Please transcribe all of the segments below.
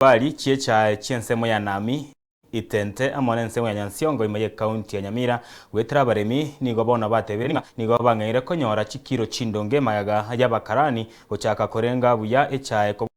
Chitundubari chi'echae chi'ensemo ya Nami, Itente amo nensemo ya Nyansiongo ime y'Ekaunti ya Nyamira goetera abaremi nigo bono batebire ng'a nigo bang'eire konyora chikiro chindonge magega y'abakarani gochaka korenga buya echae kobwate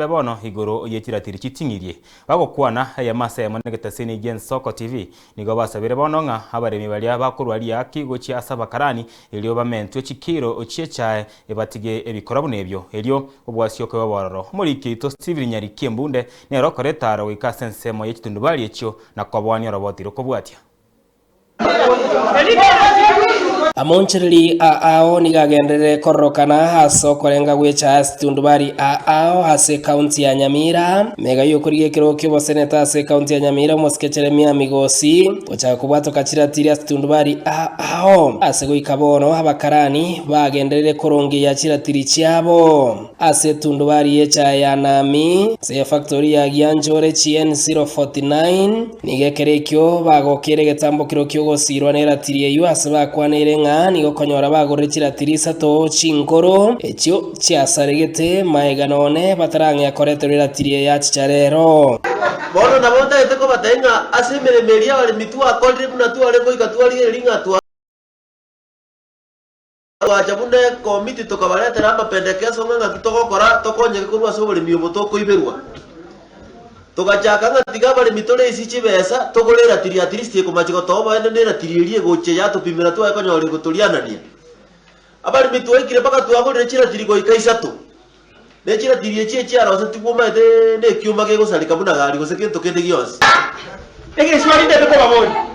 bono igoro ye chiratiri chiting'irie. Bagokwana eyemo ase eyemo negetaseni gi'Ensoko TV nigo basabire bono ng'a abaremi baria bakorwa riaki gochia ase abakarani erio bamentwe chikiro chi'echae Ebatige ebikora buna ebio, erio obwasioke bobe ororo. Omoriki oito Stephen Nyariki Embunde nere okora etaaro goika ase ensemo ye chitundubari echio na koboania oroboti rokobwatia. Amonchereri a ao nigo agenderere kororokana ase okorenga gwecha ase tundubari a ao ase ekaunti ya Nyamira. Mega y'okorigia ekerogo ki'oboseneta ase ekaunti ya Nyamira omosike Jeremia Migosi gochaka kobwatoka chiratiri ase tundubari a ao ase goika bono abakarani bagenderere korongeyia chiratiri chiabo ase etundubari y'echae ya Nami, ase efactori ya Gianjore GN 049. Nigo ekero ekio bagokeire egetambokero ki'ogosiirwa neratiri eyio ase bakwaneire ng'a nigo okonyora bagorire chiratiri isato chinkoro, echio chiasaregete magega none batarang'ea koreterwa eratiri eye yachicha rero. Bono nabo ntagete kobatebia ng'a ase emeremo eria abaremi twakorire buna tware goika twarigereria ng'a twacha buna ekomiti tokabaretera amapendekeso ng'a ng'aki togokora tokonyeke korwa ase oboremi obo tokoiberwa. Togachaka ng'a tiga abaremi tore isi chibesa togore eratiri at least ekomachi gotoa oboene na eratiri eria egochia yatopimera twaye konyora egotorianania. Abaremi twaikire mpaka twagorire chiratiri goika isato. Ne chiratiri echi echiarosetigwe omanyete nekioma kegosareka buna gari gose gento kende gionsi. Egeswali ndete kobaboria,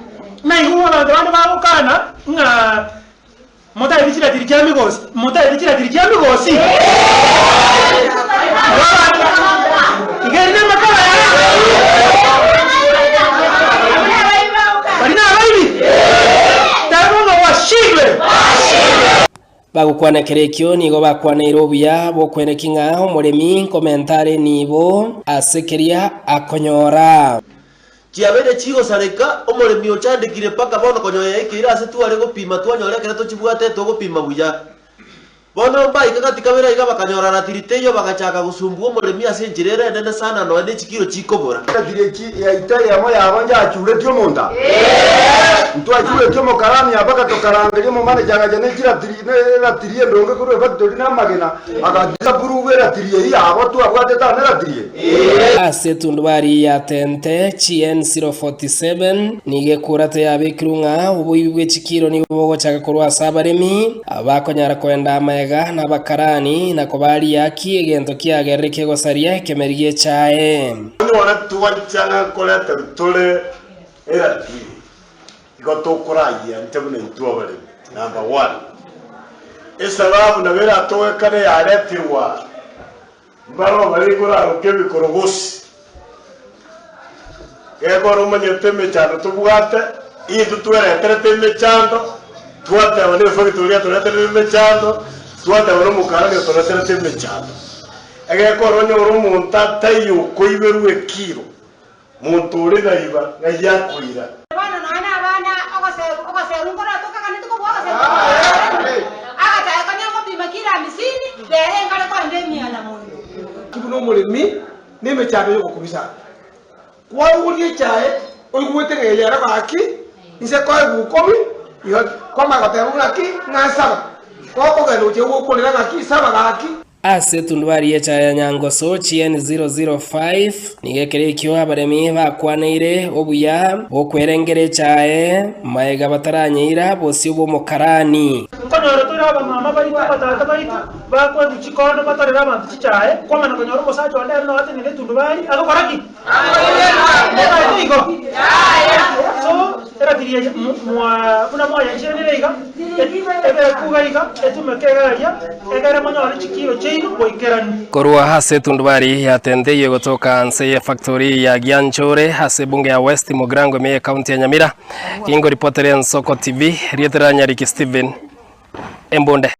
naigwe abanto bande bagokana ng'a motaeti chiratiri chia migosi, motaeti chiratiri chia migosi? Igo abanto, iga eri namakara yaye. Baria nabaibi? Teba ng'a washindwe. Bagokwana ekero ekio nigo bakwaneire obuya bw'okweneki ng'a omoremi nkomenta are nibo ase keria akonyora. Chiabeire chigosareka, omoremi ochandekire mpaka bono konya oyaikeire ase tware gopima twanyora ekero tochibwate togopima buya. Bono mbaika gati kabere aiga bakanyora ratiri teiyo bagachaka gosumbua omoremi ase enchera ere enene sana nonya ne chikiro chikobora. Eratiri echi yaito eyemo yabo njachuretie omonto aa? Ntwachuretie omokarani aa mpaka tokarangeria omomaneja agacha ne chiratiri ne eratiri endonge korwa efactory na amagena agadisapuruva eratiri eyio yabo twabwatete aa neratiri eye. Ase etundubari ya Tente, GN 047, nigo ekurata yabekirwe ng'a oboibi bwe chikiro nigo bogochaka korwa ase abaremi, Aba bakonyara koenda amaega nabakarani, na kobaria ki egento kiagerire kegosaria ekemeri gi'echae. Onyore twancha ng'a nkoreterwa tore eratiri, igo tokorayia inche buna intwe abaremi, number one. Esababu nabo eratogekane yareterwa mbarabwo baria nkoraroke ebikorogosi. Gekogera omanyete emechando tobwate, intwe twereterete emechando, twateba na efactory yatoreterete emechando, twateba na omokarani otoreterete emechando. Egekogera onyore omonto ataiyo okoiberwa ekiro, monto ore naiba ng'ai akoira. Bono nonya nabana ogoseru ogoseru nkoratokaganeti kobua ogoseru agachaka konya ngopima kilo hamsini rero enkare koenda emia na mono. Ki buna omoremi nemechando y'ogokumisa. Kwabogoria echae oigwete ng'a eye ere gaki, inse koegwa ukomi, igo kwamanya goteba buna ki, ng'a nsaba. Gokogenda gochia gokorera ng'aki, nsaba gaki. Ase etundubari y'echae ya Nyangoso GN 005, nigo ekero ekio abaremi bakwaneire obuya bw'okwerengera echae magega bataranyeira bosio bw'omokarani. Nkonyora tore abamama baito, abatata baito, bakoegwa chikondo batorere abanto chichae, kwamana konyora omosacha onde ere noatenene etundubari, agokora ki? Motaete igo? So, eratiri eye mwa buna mwayancheranire iga, ebekuga iga, etumeke iga aria, egere monyore chikiro chiaino goikeranu. Korwa ase etundubari ya Tente egotoka nse y'efactory ya Gianchore ase ebunge ya West Mugirango ime y'ecounty ya Nyamira, Kingoripotere Ensoko TV, rietera Nyariki Stephen, Embunde.